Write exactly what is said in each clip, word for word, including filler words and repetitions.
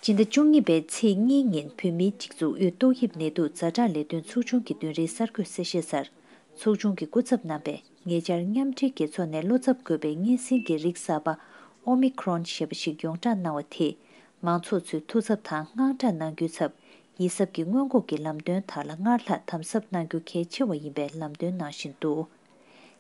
སྤྱི་ཟླ་བཅུ་གཉིས་པའི་ཚེས་གཉིས་ཉིན་བོད་མིའི་སྒྲིག་འཛུགས་དབུས་ཏོག་དབྱིབས་ནད་དུག་ཛ་དྲག་ལས་དོན་ཚོགས་ཆུང་གི་བདུན་རེའི་གསར་འགོད་གསལ་བཤད་གསར། ཚོགས་ཆུང་གི་སྐུ་ཚབ་རྣམ་པས་ཉེ་ཆར་མཉམ་འབྲེལ་རྒྱལ་ཚོགས་ནས་བློ་འཚབ་དགོས་པའི་གཉན་སྲིན་གྱི་རིགས་གསར་པ་ཨོ་མི་ཁྲོན་ཞེས་པ་ཞིག་ཡོངས་བསྒྲགས་གནང་བ་དེས། མང་ཚོགས་ཚོས་ཐུགས་འཚབ་དང་དངངས་སྐྲག་གནང་རྒྱུའི་ཚབ། ཡིད་གཟབ་ཀྱི་སྔོན་འགོག་གི་ལམ་སྟོན་དག་ལ་སྔར་ལྷག་དམ་ཟབ་གནང་རྒྱུ་གལ་ཆེ་བ་ཡིན་པའི་ལམ་སྟོན་གནང་བཞིན་འདུག་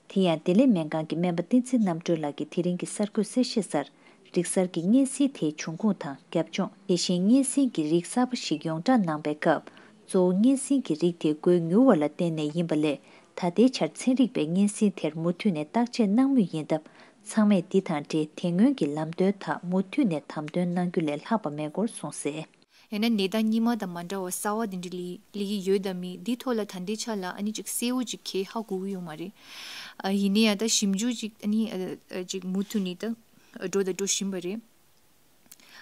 དེ་ཡང་བདེ་ལེགས་སྨན་ཁང་གི་སྨན་པ་བསྟན་འཛིན་རྣམ་གྲོལ་ལགས་ཀྱིས་དེ་རིང་གི་གསར་འགོད་གསལ་བཤད་གསར། རིགས་གསར་གྱི་གཉན་སྲིན་དེའི་འབྱུང་ཁུངས་དང་རྒྱབ་ལྗོངས། དེ་བཞིན་གཉན་སྲིན་གྱི་རིགས་གསར་པ་ཞིག་ཡོངས་བསྒྲགས་གནང་པའི་སྐབས། གཙོ་བོ་གཉན་སྲིན་གྱི་རིགས་དེ་འགོས་མྱུར་བ་ལ་བརྟེན་ནས་ཡིན་པ་ལས། ད་ལྟའི་ཆར་ཚན་རིག་པས་གཉན་སྲིན་དེར་མུ་མཐུད་ནས་བརྟག་དཔྱད་གནང་མུས་ཡིན་སྟབས། ཚང་མས་འདི་དང་འབྲེལ་དེ་སྔོན་གྱི་ལམ་སྟོན་དག་མུ་མཐུད་ནས་དམ་དོན་གནང་རྒྱུ་ལས་ལྷག་པ་མེད་སྐོར་གསུངས་གསལ། ཡང་ན་ནད་རྟགས་རྙིང་མ་དང་མ་འདྲ་བ་གསར་བ་དེ་འདྲ་སླེབས་སླེབས་ཀྱི་ཡོད་དམ་མེད་འདི་ཐོག་ལ་ད་ལྟའི་ཆ་ལ་ཨ་ནི་ཅིག་གསལ་བོ་ཅིག་གས་ཧ་གོ་གི་ཡོད་མ་རེད། ཨ་ཡིན་ན་ཡང་ད་ཞིབ་འཇུག་ཅིག་ཨ་ནི་ཨ་ཨ་ཅིག་མུ་མཐུད་ནས་ད་འགྲོ་དང་འགྲོ་བཞིན་པ་རེད།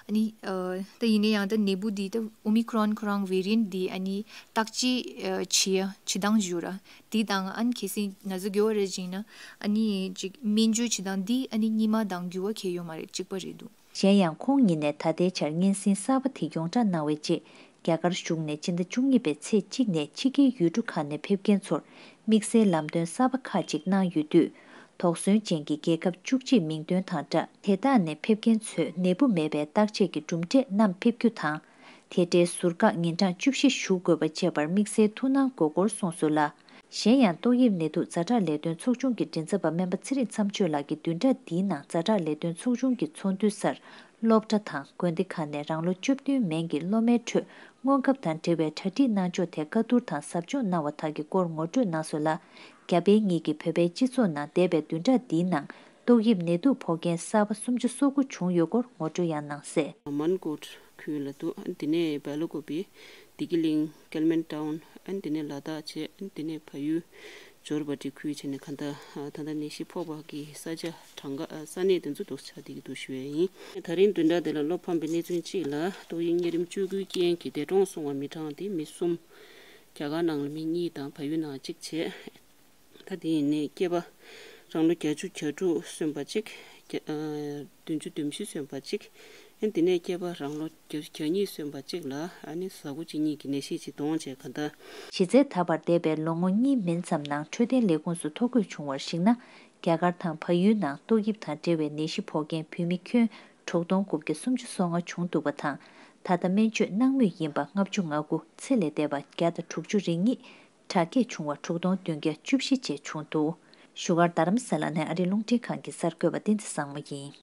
ཨ་ནི་ཨ་ད་ཡིན་ན་ཡང་ད་ནད་འབུ་འདི་ད་ཨོ་མི་ཁྲོན་ཁོ་རང་ཝེ་རི་ཡན་འདི་ཨ་ནི་བརྟག་དཔྱད་ཨ་བྱེད་ཡ་བྱེད་སྟངས་ཞིག་ཡོད་ར། འདི་དང་ཨ་ནི་གལ་སྲིད་ན་ཚ་འགོས་པ་རེད་ཅིག་ན་ཨ་ནི་ཅིག་སྨན་བཅོས་བྱེད་སྟངས་འདི་ཨ་ནི་རྙིང་མ་དང་འགྱུར་བ་གས་ཡོད་མ་རེད། གཅིག་པ་རེད་འདུག་གཞན་ཡང་ཁོང་ཉིད་ནས་ད་ལྟའི་ཆར་གཉན་སྲིན་གསར་པ་དེ་ཡོངས་བསྒྲགས་གནང་བའི་རྗེས། རྒྱ་གར་གཞུང་ནས་སྤྱི་ཟླ་བཅུ་གཉིས་པའི་ཚེས་གཅིག་ནས་ཕྱི་རྒྱལ་ཡུལ་གྲུ་ཁག་ནས་ཕེབས་མཁན་ཚོར་དམིགས་བསལ་ལམ་སྟོན་གསར་པ་ཁག་ཅིག་གནང་ཡོད་དུས། དོགས་ཟོན་ཅན་གྱི་རྒྱལ་ཁབ་བཅུ་གཅིག་མིང་འདོན་དང་སྦྲགས། དེ་དག་ནས་ཕེབས་མཁན་ཚོས་ནད་འབུ་མེད་པའི་བརྟག་དཔྱད་ཀྱི་གྲུབ་འབྲས་བསྣམས་ཕེབས་རྒྱུ་དང་། དེ་འབྲེལ་ཟུར་བཀག་ཉིན་གྲངས་བཅུ་བཞི་བཞུགས་དགོས་པ་བཅས་པར་དམིགས་བསལ་ཐུགས་སྣང་དགོས་སྐོར་གསུངས་སོང་ལ། གཞན་ཡང་ཏོག་དབྱིབས་ནད་དུག་ཛ་དྲག་ལས་དོན་ཚོགས་ཆུང་གི་མགྲིན་ཚབ་པ་སྨན་པ་ཚེ་རིང་མཚམས་གཅོད་ལགས་ཀྱིས་བདུན་ཕྲག་འདིའི་ནང་ཛ་དྲག་ལས་དོན་ཚོགས་ཆུང་གི་ཚོགས་འདུའི་སར། སློབ་གྲྭ་དང་དགོན་སྡེ་ཁག་ནས་རང་ལོ་བཅུ་བདུན་མན་གྱི་སློབ་མའི་ཁྲོད་སྔོན་ཁབ་དང་འབྲེལ་བའི་གྲ་སྒྲིག་གནང་ཕྱོགས་ཐད་བཀའ་བསྡུར་དང་ཟབ་སྦྱོང་གནང་བ་དག་གི་སྐོར་ངོ་སྤྲོད་གནང་སོང་ལ། རྒྱ་བལ་གཉིས་ཀྱིས་བོད་པའི་སྤྱི་ཚོགས་ནང་འདས་པའི་བདུན་ཕྲག་འདིའི་ནང་ཏོག་དབྱིབས་ནད་དུག་ཕོག་མཁན་གསར་པ་སུམ་ཅུ་སོ་དགུ་བྱུང་ཡོད་སྐོར་ངོ་སྤྲོད་ཡང་གནང་གསལ། མན་ཀོཊ་ཁུལ་ལ་འདུག་ཨ་ནི་དེ་ནས་སྦེལ་ཀོབ་པི། བདེ་སྐྱིད་གླིང་། ཀལ་མན་ཊའུན། ཨ་ནི་དེ་ནས་ལ་དྭགས་བྱས། ཨ་ནི་དེ་ནས་བལ་ཡུལ་ཇོར་བ་ཏི་ཁུལ་བྱས་ནས་གང་ལྟར་ད་ལྟ་ནད་གཞི་ཕོག་པ་གི་ས་ཆ་གྲངས་ཀ་ས་གནས་དེ་ཚོ་འདུག་ཆགས་བསྡད་ཀྱི་འདུག་ཞུ་ཡས་ཡིན། ད་རིང་བདུན་ཕྲག་དེ་ལ་བློ་ཕམ་པའི་གནས་ཚུལ་གཅིག་ལ་ཏོག་དབྱིབས་གཉན་རིམས་བཅོས་སྐུལ་རྐྱེན་གྱིས་འདས་གྲོངས་སོང་བ་མི་གྲངས་དེ་མི་གསུམ། རྒྱ་གར་ནང་ལ་མི་གཉིས་དང་བལ་ཡུལ་ནང་གཅིག་བྱས། ད་དེ་ཡིན་ནའི་སྐྱེས་པ་རང་ལོ་བརྒྱད་ཅུ་གྱ་དྲུག་སོན་པ་གཅིག་བརྒྱ་ཨ་བདུན་ཅུ་དོན་བཞི་སོན་པ་གཅིག་ཨ་ནི་དེ་ནས་སྐྱེས་པ་རང་ལོ་བརྒྱད་ཅུ་གྱ་གཉིས་སོན་པ་གཅིག་ལ་ཨ་ནི་གཟའ་སྐུ་གཅིག་གཉིས་ཀྱི་ནད་གཞི་གཅིག་གཏོང་བྱས། གང་ལྟར། གཞི་རྩའི་ད་བར་འདས་པའི་ལོ་ངོ་གཉིས་མིན་ཙམ་ནང་འཕྲོད་བསྟེན་ལས་ཁུངས་སུ་ཐོ་འགོད་བྱུང་བར་གཞིགས་ན། རྒྱ་གར་དང་བལ་ཡུལ་ནང་ཏོག་དབྱིབས་དང་འབྲེལ་བའི་ནད་གཞི་ཕོག་མཁན་བོད་མི་ཁྱོན་དྲུག་སྟོང་དགུ་བརྒྱ་སུམ་ཅུ་སོ་ལྔ་བྱུང་འདུག་པ་དང་། ད་ལྟ་སྨན་བཅོས་གནང་མུས་ཡིན་པ་ལྔ་བཅུ་ང་དགུ། ཚེ་ལས་འདས་པ་བརྒྱ་དང་དྲུག་ཅུ་རེ་གཉིས། དྲག་སྐྱེད་བྱུང་བ་དྲུག་སྟོང་བདུན་བརྒྱ་བཅུ་བཞི་བཅས་བྱུང་འདུག་བཞུགས་སྒར་རྡ་རམ་ས་ལ་ནས་ཨ་རིའི་རླུང་འཕྲིན་ཁང་གི་གསར་འགོད་པ་བསྟན་འཛིན་བཟང་མོ་ཡིན།